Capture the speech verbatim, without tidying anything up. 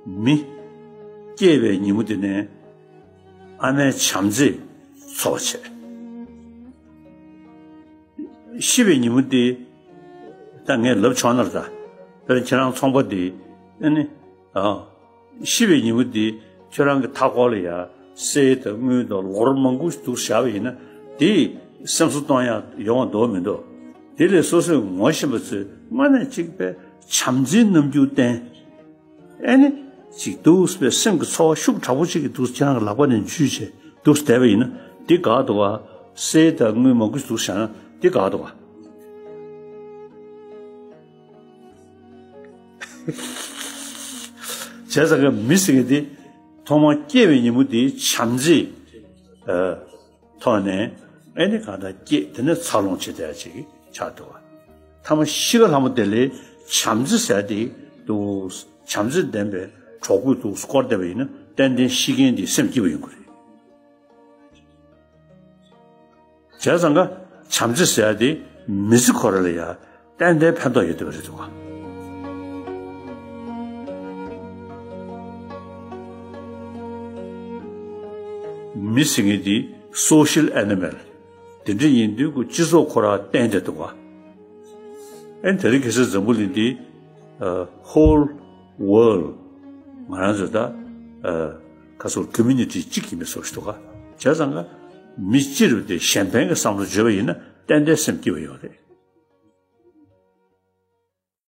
མི་སྐྱེས་པའི་ཉིན་མོ་དེ་ནས་ཨ་མའི་བྱམས་བརྩེས་འཚོ་བ་བྱས། ཤི་བའི་ཉིན་མོ་དེ། ད་ངས་ལབ་ཆོག་ན་ད། དཔེར་ན་ཁྱེད་རང་ཚོང་པ་དེ། ཨ་ནི། ཨ། ཤི་བའི་ཉིན་མོ་དེ་ཁྱོད་རང་གི་མཐའ་འཁོར་ལ་ཡ་གསེར་དང་དངུལ་དང་ལོར་མང་པོ་ཞིག་འདུག་བཞག་པ་ཡིན་ན། དེ་སེམས་གསོ་གཏོང་ཡག་ཡོང་བ་འདུག་མི་འདུག་དེ་ལས་སོ་སོས་ངོ་ཤེས་པ་ཚོས་སྔོན་ནས་གཅིག་པའི་བྱམས་བརྩེའི་རྣམ་འགྱུར་བསྟན། ཨེ་ནི། ཅིག་འདུག་པའི་སེམས་ཀྱི་ཚོར་བ་ཤུགས་དྲག་པོ་ཅིག་གིས་འདུག་ཁྱེད་རང་གི་ལག་པ་ནས་འཇུས་བྱས་འདུག་བསྡད་པ་ཡིན་ན། འདི་དགའ་འདུག་ག་གསེར་དང་དངུལ་མང་པོ་ཞིག་འདུག་བཞག་ན་འདི་དགའ་འདུག་ག་བྱས་ཙང་གི་མི་ཟེར་མཁན་དེ་ཐོག་མར་སྐྱེས་པའི་ཉིན་མོ་དེའི་བྱམས་བརྩེ། ཨ། ཐོག་ནས་ཨེ་ནི་གང་ལྟར་སྐྱེས། དེ་ནས་འཚར་ལོངས་བྱེད་བསྡད་ཅིག་ཆགས་འདུག་ག་མཐའ་མ་ཤི་ཁ་ལྷ་མོ་དེ་ལས་བྱམས་བརྩེ་ཟེར་དེ་འདུག་བྱམས་བརྩེ་ལྡན་པའི་གྲོགས་པོས་འདུག་སྐོར་བསྡད་པ་ཡིན་ན། ཏན་ཏན་ཤི་མཁན་དེ་སེམས་སྐྱིད་པོ་ཡོང་གི་རེད། བྱས་ཙང་ཀ་བྱམས་བརྩེ་ཟེར་དེ་མི་ཚེ་ཁོ་ར་ལ་ཡ་ཏན་ཏན་ཕན་ཐོགས་ཡོད་བསྡད་པ་རེད་འདུག་ག་མི་ཟེར་མཁན་དེ་སོ་ཤལ་ཨེ་ནི་མལ། དེ་འདྲ་ཡིན་དུས་ཀྱི་སྤྱི་ཚོགས་ཁོ་རང་བརྟེན་བསྡད་འདུག་ག་ཨེ་ནི་དེ་རིང་ཁ་སང་འཛམ་བུ་གླིང་འདི། ཨ། ཧོལ་ཝརལ་ང་རང་ཚོ་ད། ཨ། ཁ་སང་ཀོ་མུ་ནི་ཊི་གཅིག་ཡིན་པའི་བཟོ་ཞིག་འདུག་ག་བྱས་ཙང་ཀ་མི་སྤྱིར་དེ་གཞན་ཕན་གྱི་བསམ་བློ་བརྗོད་པ་ཡིན་ན་ཏན་ཏན་སེམས་སྐྱིད་པ་ཡོད་རེད།